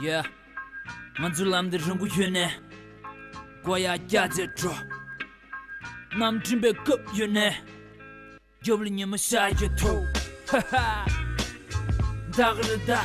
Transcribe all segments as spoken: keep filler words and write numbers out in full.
Yeah. ང་ཚོའི་ལམ་འདི་རིང་པོ་ཡོད་ནས། མགོ་ཡར་བཀྱག་བྱས་འགྲོ། གནམ་གྲིམ་པའི་སྐབས་ཡོད་ནས། རྒྱབ་ལ་ཉི་མ་ཤར་གྱི་ཐོག་ཧ་ཧ། ད་ག་རེ་ད།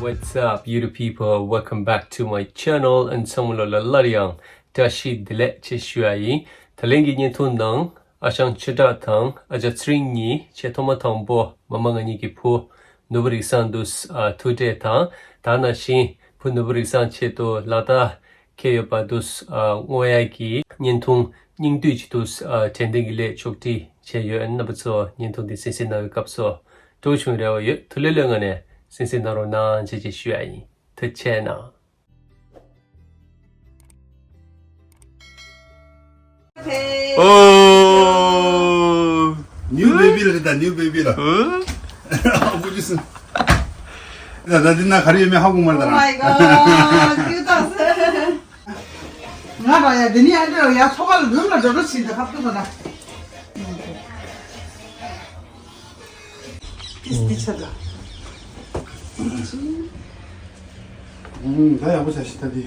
What's up, beautiful people? Welcome back to my channel. ཨ་ནི་ཚང་མ་ལོ་ལ་སླར་ཡང་བཀྲ་ཤིས་བདེ་ལེགས་ཞེས་ཞུ་ཡ་ཡིན། ད་ལན་གྱི་བརྙན་ཐུང་ནང་ཨ་ཞང་ཆོས་གྲགས་དང་ཨ་ཅག་ཚེ་རིང་གཉིས་ཆེས་ཐོག་མ་དང་པོ་མ་མ་ང་གཉིས་ཀྱི་བུ་ནོར་བུ་རིག་བཟང་དུ་ཨ་ཐུག་འཕྲད་དང་། ད་ནང་བཞིན་བུ་ནོར་བུ་རིག་བཟང་ཆེད་དུ་ལག་བསྟར་འཁྱེར་ཡོད་པ་དུ་ཨ་བསྔོ་ཡ་གི་བརྙན་ཐུང་སྙིང་བསྡུས་ཅིག་དུ་ཨ་དྲན་རྟེན་གྱི་སླད་ཕྱོགས་སྒྲིག་བྱས་ཡོད། རྣམ་པ་ཚོ་བརྙན་ཐུང་འདི་གསན་གཟིགས་གནང་བའི་སྐབས་སུ་སྤྲོ་བྱུང་རེ་བ་ཡོད། ཐུགས་ལས་བློས་ངང་ནས་གསན་གཟིགས་གནང་རོགས་གནང་ཞེས་ཞུ་ཡ་ཡིན། ཐུགས་རྗེ་གནང་། ཨོ། ནིའུ་བེ་བི་ལ་རེད་ད། ནིའུ་བེ་བི་ལ། ཨོ། ཨ་ཁུ་ཅི་སུ། ད་ད་འདི་ན་ག་རེ་ཡོད་མེད་ཧ་གོ་མ་རེད་ད། Oh my god, cute as. ང་ར་ཡ་འདི་ནི་ཨ་འདྲ་ཡ་ཚོ་བ་ལ་རུམ་ལ་འགྲོ་འགྲོ་ཕྱིན་ད་ཧབ་ཏུ་མ་ད། ཏིས་ཏི་ཆ་ད། ཨུམ། ད་ཡག་པོ་བྱ་ཤི་ད་དེ།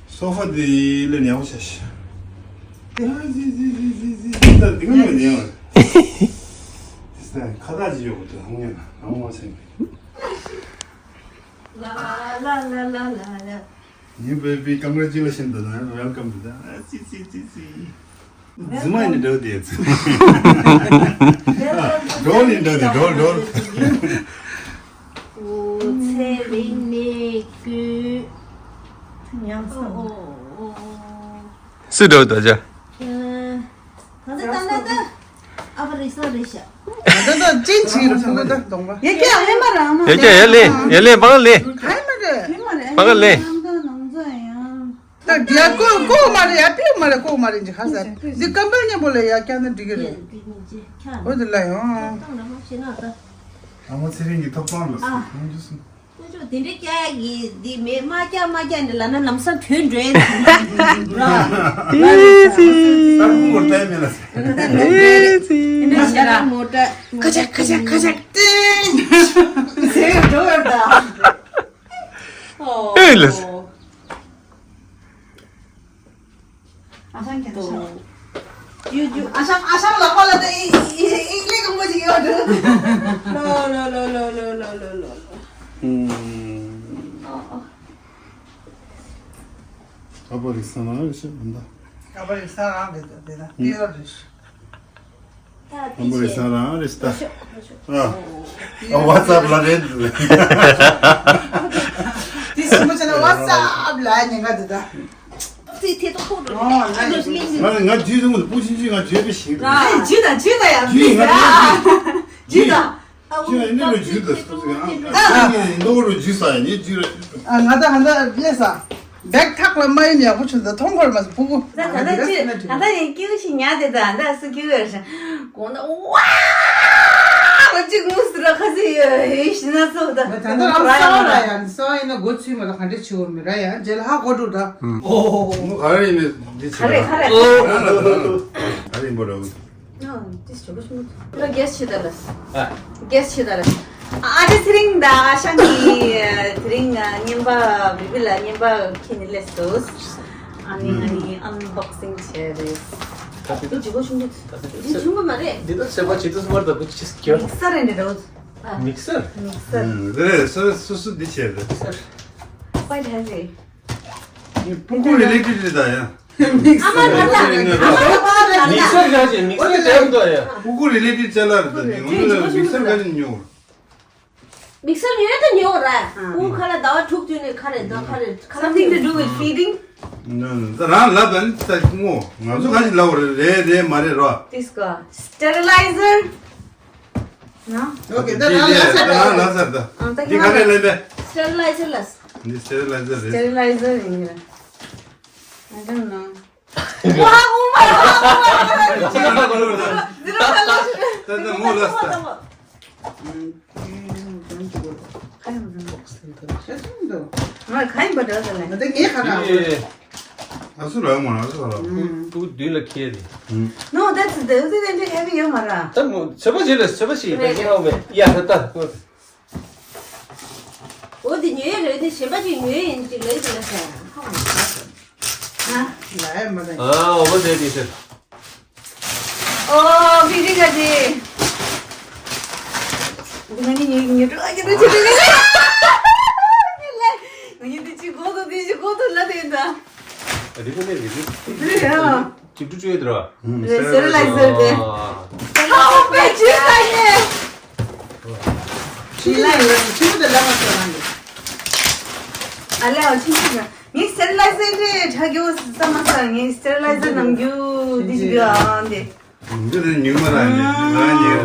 སོ་ཕ་དེ་ལས་ཡག་པོ་བྱ་ཤི། ཨ་ཟི་ཟི་ཟི་ཟི་ཟི་ཟི། ད་དེ་ག་ནས་ཡང་། ཏིས་ད་ཁ་བཏགས་ཅི་ཡོད་གོ་དུ་ཧང་ཡང་ཧང་བ་སེང་། ལ་ལ་ལ་ལ་ལ་ལ། New baby, congratulations, dada. Welcome, dada. Ah, si, si, si, si. Zima ni do de. Dol ni do de, dol, dol. ཨོ་ཚེ་རིང་ནས་ཀུ། ཉམས་སོང་། སུ་འགྲོ་ད་ཅག་ད་ད་ད་ད། ཨ་བ་རེ་ས་རེ་ཤ། ད་ད་ཅིན་ཆི་རུ་ཕུ་གུ་ད་གདོང་པ། ཡ་ཀྱ་ཧེ་མ་ར་མ། ཡ་ཀྱ་ཡ་ལེ་ཡ་ལེ་བང་ལེ། ཧེ་མ་རེ། ཧེ་མ་རེ། བང་ལེ། ནང་ད་ནང་ཚ་ཡང་། ད་ཡ་ཀོ་ཀོ་མ་རེ་ཡ་པི་མ་རེ་ཀོ་མ་རེ་ཇི་ཧ་ས། འདི་ཀམ་པལ་ཉེ་པོ་ལ་ཡ་ཀྱ་ན་འགྲིག་གི་རེད། འོ་དེ་ལ་ཡང་། ཨ་མ་ཚེ་རིང་གི་ཐོབ་ཐང་ལ་སུ་ཡོང་རྒྱུ་སུ། ཁོ་ཚོ་དེ་འདྲའི་སྐྱ་ཡ་གི་འདི་མེད། མ་སྐྱ་མ་སྐྱ་འདི་ལ་ན་ལམ་སང་ཐོན་འགྲོ་ཡ་ཟིན་ར། ཨེ་ཙི། སར་ཁུང་བར་ལྟ་ཡ་མེད་ལ་ཟེར། ཨེ་ཙི། འདི་འདྲ་ཞེ་དྲག་མོ་ཏྲ། ཁ་ཆག་ཁ་ཆག་ཁ་ཆག་ཏེ། ཟེར་འགྲོ་ཡོད་ད། ཨེ་ལ་ཟེར། ཨ་ཞང་ཁྱེད་ཚོ། ཡུ་ཡུ། ཨ་ཞང་ཨ་ཞང་ལག་པ་ལ་ད་ཨི་ཨི་ཨི་ལེ་གང་པོ་ཅིག་ཡོད་འདུག་ལོ་ལོ་ལོ། ཨུམ། ཨ་པ་རི་ས་ན་རེ་ཤ་མ་ད། ཨ་པ་རི་ས་རང་རེད་ད་དེ་ད་ཨུམ། ཏི་ཡོ་རེ་ཤ། ཨ་པ་རི་ས་རང་རེ་ཤ་ད། ཨ། ཨ་ཝ་ཙ་ཨབ་ལ་རེད། དེ་སུ་མོ་ཆ་ན་ཝ་ཙ་ཨབ་ལ་ཉེན་ཁ་དེ་ད། ང་ང་དུས་ཚོད་མང་པོ་སྤུ་ཆིན་ཆིན་ང་བརྗོད་པའི་ཞིག་ར། ཇི་དང་ཇི་དང་ཡང་ཇི་ང་ཇི་དང་ཇི་ཨ་ཨུ་ནི་རུ་ཇུ་དང་སུ་ཟེར་ཨ་ནི་ནོ་རུ་ཇུ་ས་ཡ་ནི་ཇུ་ར་ཇུ། ང་ད་ཧ་ད་ལས་ས་བེག་ཐག་ལ་མ་ཡིན་ཡག་པོ་ཆུ་ད་མཐོང་འཁོར་མ་སུ་ཕུ་གུ། ད་ད་ད་ཅི་ད་ད་ཡིན་ཀྱུ་ཞིག་ཉལ་དེ་ད་ད་སུ་ཀྱུ་ཡོད་ཤ་གོང་ད་ཝ་ཅིག་མུ་སུ་ར་ཁ་སི་ཡོད་ཤི་ན་སོ་ད། ད་ད་རང་ས་ལ་ཡང་ས་ཡིན་ན་སྒོ་ཚུས་མ་ད་ག་འདྲ་ཆུ་བོ་མི་ར་ཡང་རྗེས་ལ་ཧ་གོ་འགྲོ་ད། ཨོ། ཁ་རེ་ཡིན་ནི་འདི་ཆེ་ཁ་རེ་ཁ་རེ། ཨོ། ཁ་རེ་ཡིན་པ་རེད། ཨ་འདི་ཆོ་ག་ཆུང་ལ་གེ་སི་ཆེ་ད་ལ། ཨ། གེ་སི་ཆེ་ད་ལ། ཨ་ཅེ་ཚེ་རིང་དང་ཨ་ཞང་གི་ཚེ་རིང་ཉན་པ་བི་བི་ལ་ཉན་པ་ཁྱེད་ནི་ལས་སོ། ཨ་ནི་ཨ་ནི་ཨན་བོག་སིང་བྱས་རེད། ད་དེ་ད་ཆོ་ག་ཆུང་ལ། འདི་ད་ཆོ་ག་མ་རེད། འདི་ད་ཆོ་ག་ཆེ་ད་སྨར་ད་བུ་ཆིས་ཀྱོ། མིག་སར་རེད་འདྲ་འདྲ་བོ། མིག་སར། མིག་སར། རེད་སོ་སོ་སོ་འདི་བྱས་རེད། Quite heavy. ཕྲུ་གུ་རི་ལེ་ཊེཌ་རེད་ད་ཡ། མིག་སར། ཨ་མ་ལ་ལ། མིག་སར་ག་ཅེ་མིག་སར་ག་ཅེ་འདུག་ཡ། ཕྲུ་གུ་རི་ལེ་ཊེཌ་ཅ་ལག་རེད་ད་དེ། འོ་ན་མིག་སར་ག་ཅེ་ཉོ། མིག་སར་ཉོ་ཡ་ད་ཉོ་ར། ཕྲུ་གུ་ཁ་ལ་ཟླ་བ་དྲུག་དུས་ནས་ཁ་རེད་ད་ཁ་རེད། Something to do with feeding. ད་རང་ལབ་ད་ནི་ད་ངོ་ང་ཚོ་ག་ཅིག་ལབ་རེད་རེད་རེད་མ་རེད་རོ། This guy. Sterilizer. ནོ། ཨོ་ཁེ། ད་རང་ལ་སར་ད། རང་ལ་སར་ད། ཨང་ད་འདི་ག་རེ་ལབ་པས། Sterilizer ལ། འདི་སི་ཊེ་རི་ལའི་ཛར་རེད། Sterilizer ཡིན་ར། I don't know. ཝ། ཨོ་མའི་གོཌ། འདི་ར་ད་ལ་ཤི། ད་ད་མོ་ལ་སར་ད། ང་ཁ་ཡིན་པ་འདྲ་ཟེར་ལེ། ང་ད་ངའི་ཁ་ཁ། ཨ་སུ་ར་མ་ཨ་སུ་ར། ཕྲུ་གུ་མདུན་ལ་ཁྱེར་ཏེ། No, that's the, that's the, that's the heavy ཡོད་མ་ར། ད་མོ་བྱས་པ་བྱས་ལ་བྱས་པ་ཞིག་ད་ངས་ཧ་མེད་ཡ་ད་ད། ཉོས་རེད་དེ་གཞན་པ་ཅིག་ཉོས་ཡིན་ཅིག་ལབ་ཀྱི་ལབ་ཟེར། ཧ་གོ་མ་སོང་། ལ་ཡ་མ་ལ་ཡ། ཨ་འོ་དེ་དེ་ཟེར། ཨོ་བི་རི་ག་ཅི། འདི་ང་གཉིས་ཉོས་ཉོས་འགྲོ་ཨ་ཀྱི་འདི་ཅི་རེད། ང་གཉིས་འདི་ཅི་གོ་ཐུབ་འདི་ཅི་གོ་ཐུབ་ལ་དེ་འདྲ། ཨ་འདི་ཁོ་ནས་རེད་འདི། རེད་ཨ། ཅིབ་ཀྲུ་ཅུ་ཡོད་དེ་ར། རེད་སེ་ར་ལ་ཟེར་ཏེ། ཨ། ཨ་ཧོ་པེ་ཅི་ལ་ཡེ། ཕྱི་ལ་ཡོད་ཕྱི་ལ་ལ་མ་ཚོ་རང་གི། ཨ་ལེ་ཨོ་ཕྱི་ཕྱི་ལ་ངས་སི་ཊེ་རི་ལའི་ཛར་དེ་ཁྲ་རྒྱུ་བསམ་མ་ཚར། ངས་སི་ཊེ་རི་ལའི་ཛར་ནང་རྒྱུ་འདི་ཞིག་ཡོད་ཨང་དེ། འདི་དེ་ཉུང་མ་ར་ཉེ་ར་ཉེ།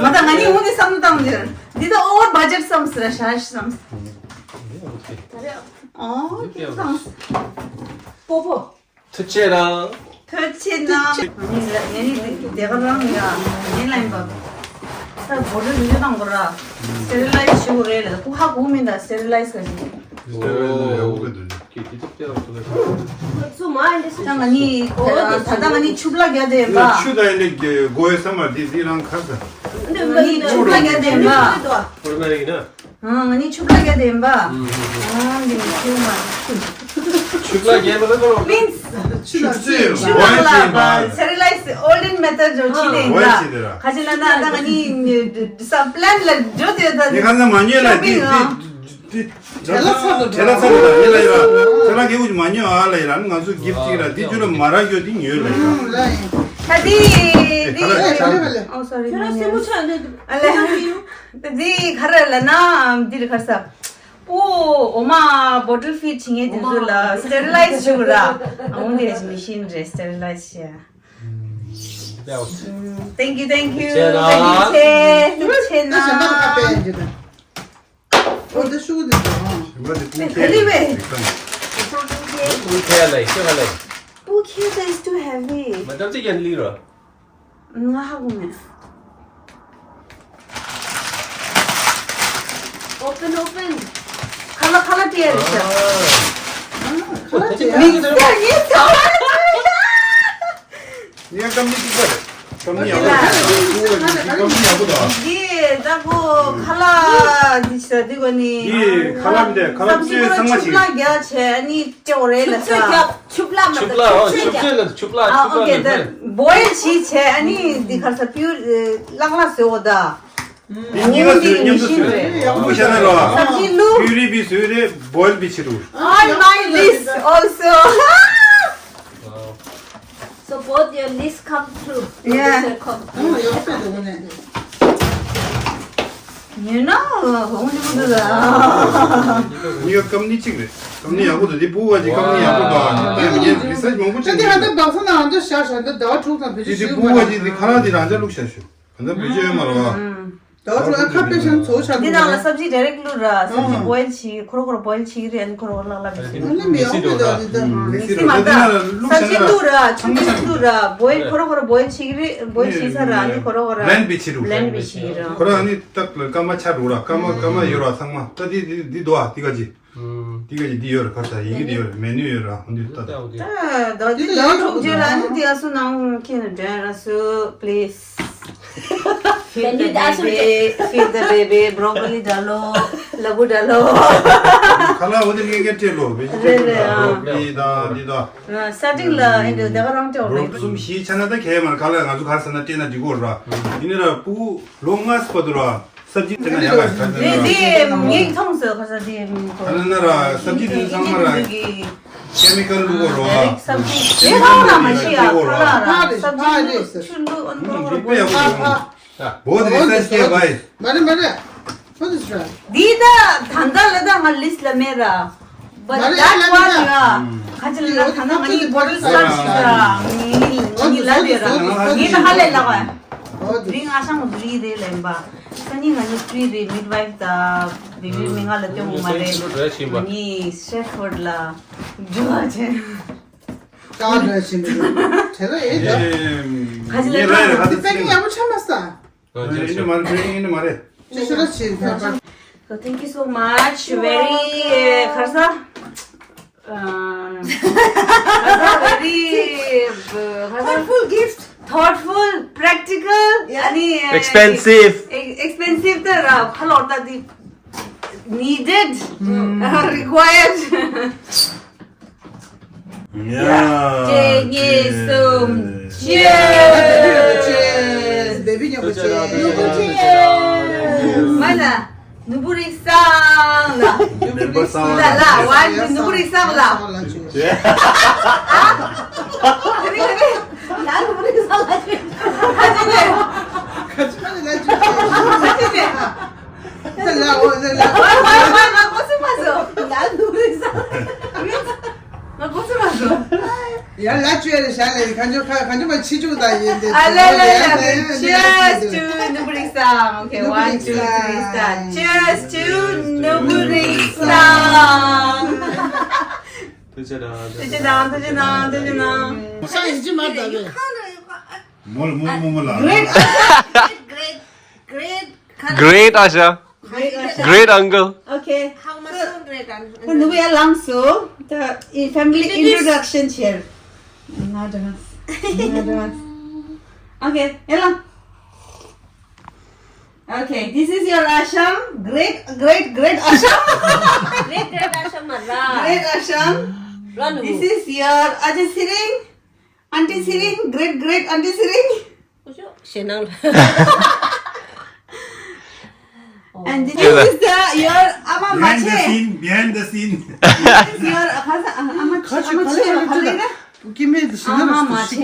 མ་ད་ང་གཉིས་འོང་དེ་བསམ་བློ་བཏང་དེ་འདི་ད་ཨོ་བར་བྷ་ཇེཊ་བསམ་སི་ར་ཤ་ཤ་བསམ། ཨོ་ཁེ་བསམ། པོ་པོ། ཐུགས་རྗེ་གནང་། ཐུགས་རྗེ་གནང་། ངས་ངས་དེ་ག་རང་ཡ་ངས་ལན་པ། ད་བོ་ཊལ་ཉོས་དང་གོ་ར། སི་ཊེ་རི་ལའི་ཛར་ཞུ་རེད་ལ་ཁུ་ཧ་གོ་མིན་ད་སི་ཊེ་རི་ལའི་ཛར་ག་ཞིག་སི་ཊེ་རི་ལའི་ཛར་ཡག་པོ་ག་འདུག་ནི། ད་ང་གཉིས་ད་ད་ང་གཉིས་ཆུབ་ལ་རྒྱ་དེ་ཡིན་པ། ཆུ་ད་ཡིན་ནི་གོ་ཡ་ས་མ་དེ་དེ་རང་ཁ་ས། ང་གཉིས་ཆུབ་ལ་རྒྱ་དེ་ཡིན་པ། ཨོ་ན་ཡིན་ན། ཨང་། ང་གཉིས་ཆུབ་ལ་རྒྱ་དེ་ཡིན་པ། ཨང་། འདི་ནི་ཆུ་མ། ཆུབ་ལ་རྒྱ་མ་ད་ཁོ་རང་། མིན། ཆུབ་ལ་ཆུབ་ལ་ལ་པ་སི་ཊེ་རི་ལའི་ཛར་ཨོལ་ཌེན་མེ་ཐོཌ་འགྲོ་ཆི་དེ་ཡིན་པ། ཁ་ཅིག་ལ་ན་ད་ང་གཉིས་ས་པི་ལན་ལ་འགྲོ་དེ་ད་དེ་ཁ་ན་མ་ཉོས་ལ་དེ་དེ་དེ་བྲེལ་ལ་ཚ་དང་བྲེལ་ལ་ཚ་དང་ཡིན་ལ་ཡིན་ལ་ཁ་ལ་གེ་གུ་མ་ཉོས་ཨ་ལ་ཡིན་ལ་ང་ཚོ་གིབ་ཅིག་ལ་དེ་ཆུ་ལ་མ་རག་ཡོད་དེ་ཉོས་ལ་ཡིན་ལ། ད་དེ་དེ་ཁ་ལ་ཁ་ལ། ཨོ་སོ་རི་ཁྱོད་རང་སེམས་པོ་ཆགས་འདུག་ཨ་ལེ། འདི་ག་རེ་ལབ་ན་འདི་རེད་ག་རེ་ཟ། པོ་འོ་མ་བོ་ཊལ་ཕིལ་བྱེད་མཁན་དེ་ཚོ་ལ་སི་ཊེ་རི་ལའི་ཛར་ཞུ་ར། ཨ་འོ་འདི་རེད་མི་ཤེས་རེད་སི་ཊེ་རི་ལའི་ཛར་བྱས། Thank you, thank you. ཐུགས་རྗེ་གནང་། ཐུགས་རྗེ་གནང་། ཨོ་འདི་ཤུགས་འདི་དང་། ག་ལི་བས། Who care like, who care like? Who care that is too heavy? Madam, you can leave. ང་ཧ་གོ་མེད། Open, open. ཁ་ལག་ཁ་ལག་སྤྲད་རེད་ཤག་ཁ་ལག་སྤྲད་མིག་སར་ངས་ཚ་བ་ལ་ཚ་བ་ལ། ངས་ཀམ་ནི་གཅིག་པ་རེད། ཀམ་ནི་ཡག་པོ་འདུག་ཀམ་ནི་ཡག་པོ་འདུག་འདི་ལྟ་བུ་ཁ་ལག་འདི་ཤ་འདི་གོ་ནི། འདི་ཁ་ལག་འདི་ཁ་ལག་སྤྱོད་ཚང་མ་ཞིག་ཆུབ་ལ་རྒྱག་བྱས་ནི་སྤྲད་རེད་ལ་ས། ཆུབ་ལ་མ་ཆུབ་ལ་ཨོ་ཆུབ་ལ་ཆུབ་ལ་ཨ་ཨོ་ཁེ་ད་བོ་ཡལ་བྱས་བྱས་ཨ་ནི་འདི་ཁར་ས་པིའུ་ལག་ལ་ཟེར་འོ་ད། འདི་གཉིས་ཀ་བཟོས་མཉམ་དུ་བཟོས་རེད། ལུག་ཤ་ན་རོ། སབ་ཇི་ལུག་པིའུ་རི་བི་བཟོས་རེད་བོ་ཡལ་བི་བྱེད་རུ། On my list also. So both your list come true. Yeah. ཡག་པོ་འདུག་ནས། ཉོས་ན་འོང་འདི་མོ་འདུག་ལ། ངའི་ཀམ་ནི་གཅིག་རེད། ཀམ་ནི་ཡག་པོ་འདུག་འདི་བུ་བ་གཅིག་ཀམ་ནི་ཡག་པོ་འདུག་ངས་རི་སར་ཆི་མང་པོ་བྱས་ནས། འདི་ཧ་ད་བག་ས་ནང་འདི་ཤར་ཤར་འདི་ཟླ་བ་དྲུག་ཙམ་བེད་སྤྱོད་བྱེད་དགོས་པ། འདི་བུ་བ་གཅིག་འདི་ཁ་ལག་འདི་རང་ཅག་བླུགས་བཞག་ཞུ། ད་ལྟ་བེད་སྤྱོད་ཡོད་མ་རེད་བ། ད་བ་ཁ་པེ་ཤན་ཚོ་ཆ་འདི་ནང་ལ་སབ་ཇི་ཌའི་རེག་བླུགས་ར། སབ་ཇི་བོ་ཡལ་བྱེད་ཁོ་ར་ཁོ་ར་བོ་ཡལ་བྱེད་ཀྱི་རེད། ཨ་ནི་ཁོ་ར་ཁོ་ར་ལག་ལག་བྱེད་ཀྱི་རེད། མི་སྲིད་འགྲོ་འདི་ད་འདི་ད་མི་སྲིད་མ་འགྲོ་འདི་ད་ན་བླུགས་ཤ་ན་སབ་ཇི་བླུགས་ར། ཆུ་བླུགས་ར། བོ་ཡལ་ཁོ་ར་ཁོ་ར་བོ་ཡལ་བྱེད་ཀྱི་རེད། བོ་ཡལ་བྱེད་ཚར་ར་ཨ་ནི་ཁོ་ར་ཁོ་ར་བླེན་བི་བྱེད་རུ། བླེན་བི་བྱེད་ར། ཁོ་ར་ཨ་ནི་ཏག་ལ་སྐར་མ་ཆ་འགྲོ་ར། སྐར་མ་སྐར་མ་ཡོད་ར་ཚང་མ། ད་འདི་འདི་འདི་འདུག་ཨ། འདི་ག་ཅི། ཨུམ། འདི་ག་ཅི་འདི་ཡོད་རེད། ཁ་ས་ཡི་གེ་འདི་ཡོད་རེད། མེ་ནུ་ཡོད་རེད། འདི་ལྟ་ད། ད་འདི་ལ་ཐུགས་རྗེ་ལ་ནི་འདི་ཨ་སུ་ནང་ཁྱེད་ནས་འདྲེན་ར་སུ་པི་ལི་སི། Feed the baby, feed the baby, broccoli ད་ལོ། ལ་བུ་ད་ལོ། ཁ་ལག་འོ་དེ་ངས་ངས་སྤྲད་ལོ། རེད་རེད་ཨ། འདི་ད་འདི་ད། ས་ཏིང་ལ་ཨེ་འདྲ་དེ་ག་རང་སྤྲད་རོགས། གསུམ་བཞི་ཆ་ན་ད་གས་མར་ཁ་ལག་ང་ཚོ་ག་ས་ན་སྤྲད་ན་འགྲིག་གོ་ར། ཡིན་ན་ར་སྤུ་གུ་ལོ་ལྔ་ཙམ་བར་དུ་ར། སབ་ཇི་དེ་ན་ཡག་ག་ད་དེ་དེ་ངས་མཐོང་སོང་། ཁ་ས་དེ་ཁོ་ད་ན་ན་ར་སབ་ཇི་དེ་ཚང་མ་ར་ཀེ་མི་ཀལ་བླུགས་གོ་རོ། སབ་ཇི་དེ་ཁོ་ན་མ་ཤི་ཡ་ཁ་ལ་ར་སབ་ཇི་ཆུ་བླུགས་ཨན་ཁོ་ར་ཁོ་ར་ཕ་ཕ་བོ་དེ་ས་ཤི་ཡ་བའི། མ་རེད་མ་རེད། འདི་ད་ད་ལྟ་ལ་ད་ང་ལིས་ལ་མེད་ར། But that one ཡ། ཁ་ཅིག་ལ་ད་ང་ནི་བོ་ཊལ་སི་ཊར་ཞིག་ར། ངི་ངི་ལ་དེ་ར། ངི་ད་ཧ་ལས་ལ་བ། རི་ང་ཤང་རི་རེད་ལེན་པ། ས་ནི་ང་ནི་ཕྲི་རེད། མིཌ་ཝའིཕ་ད་བི་བི་མི་ང་ལ་སྟོན་མ་རེད། ང་ནི་ཤེ་ཕོར་ཌི་ལ་འགྲོ་བ་ཆེ། ཀ་འདྲ་ཞིག་འདུག་དེ་ལ་ཨེ་ད། ཁ་ཅིག་ལ་ད་དེ་པེ་ཀིང་ཡག་པོ་ཆགས་མ་སོང་། ཨ་ཅེ་ཨིན་མ་རེད། ཨིན་མ་རེད། ཅི་ཞིག་ལ་ཕྱིན་ཐལ་པ། So thank you so much. Very ཁ་ས་very ཁ་ས་thoughtful gift. Thoughtful, practical. Yeah. ཨ་ནི་expensive. Expensive ད་ར་ཁ་ལོར་ད་དེ། Needed. Required. གཅིག་གཉིས་གསུམ། Cheers. Cheers. Baby ཉོ་གོ་ཆེ། ནུ་བུ་ཆེ། མ་ན། ནུ་བུ་རིགས་བཟང་ལ། ནུ་བུ་རིགས་བཟང་ལ། ལ་ལ། ཝན་ནུ་བུ་རིགས་བཟང་ལ། ལ་ནུ་བུ་རིགས་བཟང་ལ། ཁ་ཅིག་ནས། ཁ་ཅིག་ནས། ད་ལ་འོ་ན་ལ། ང་ང་ང་ང་གོ་སི་མ་སོ། ལ་ནུ་རི་ས། ང་གོ་སི་མ་སོ། ཡ་ལ་བཅོས་རེ་བཞག་ལེ་གང་ཅོ་ཁ་གང་ཅོ་མ་ཕྱི་ཅུག་ད་ཡིན་ཏེ། ཨ་ལ་ལ་ལ། Cheers to ནུ་བུ་རིགས་བཟང་། Okay, one, two, three, start. Cheers to ནུ་བུ་རིགས་བཟང་། ཐུགས་རྗེ་གནང་། ཐུགས་རྗེ་གནང་། ཐུགས་རྗེ་གནང་། ཐུགས་རྗེ་གནང་། ས་ཡིན་གྱི་མ་ད་ལེ། མོལ་མོལ་མོལ་མོལ་ལ། Great, great, great, great. Great Asha. Great Asha. Great uncle. Okay. How much so great uncle? ཁོ་ནུ་བུ་ཡ་ལངས་སོ། ད་ཨི་family introduction བྱེད། ང་དྲང་ང་དྲང་། Okay, ཡ་ལངས། Okay, this is your Asham. Great, great, great Asham. Great, great Asham, Mara. Great Asham. Ranu. This is your Ajay Siring. Auntie Siring, great great Auntie Siring. Who's your Shenang? And this is the your Ama Mache. Behind the scene, behind the scene. This is your Ama Ama Mache. Give me the Ama Mache.